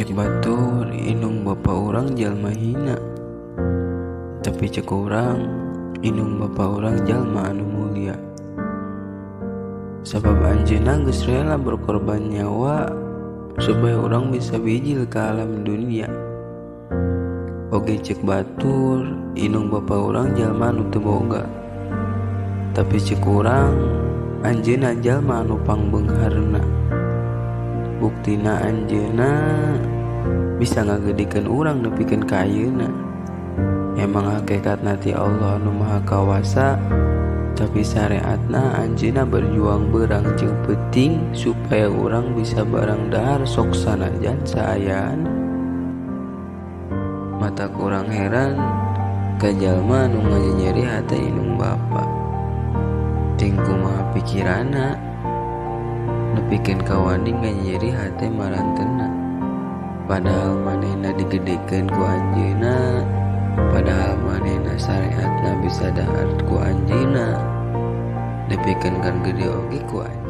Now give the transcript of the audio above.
Cek batur indung bapa urang jalma hina, tapi cek urang indung bapa urang jalma anu mulia. Sabab anjeunna geus rela berkorban nyawa supaya urang bisa bijil ke alam dunia. Oge cek batur indung bapa urang jalma anu teu boga, tapi cek urang anjeunna jalma anu pangbeungharna. Buktina anjeunna bisa ngagedekeun urang nepikeun ka ayeuna. Emang hakikatna ti Allah anu Maha Kawasa, tapi syariatna anjeunna berjuang beurang jeung peuting supaya urang bisa barang dahar sok sanajan saayaan. Mata kurang heran ka jalma anu nganyeri hate indung bapa. Ting kumaha pikiranna nepikeun ka wani nganyeri hate marantena. Padahal manehna digedekeun ku anjeunna, padahal manehna syariatna bisa dahar ku anjeunna, nepikeun kan gede oge ku anjeunna.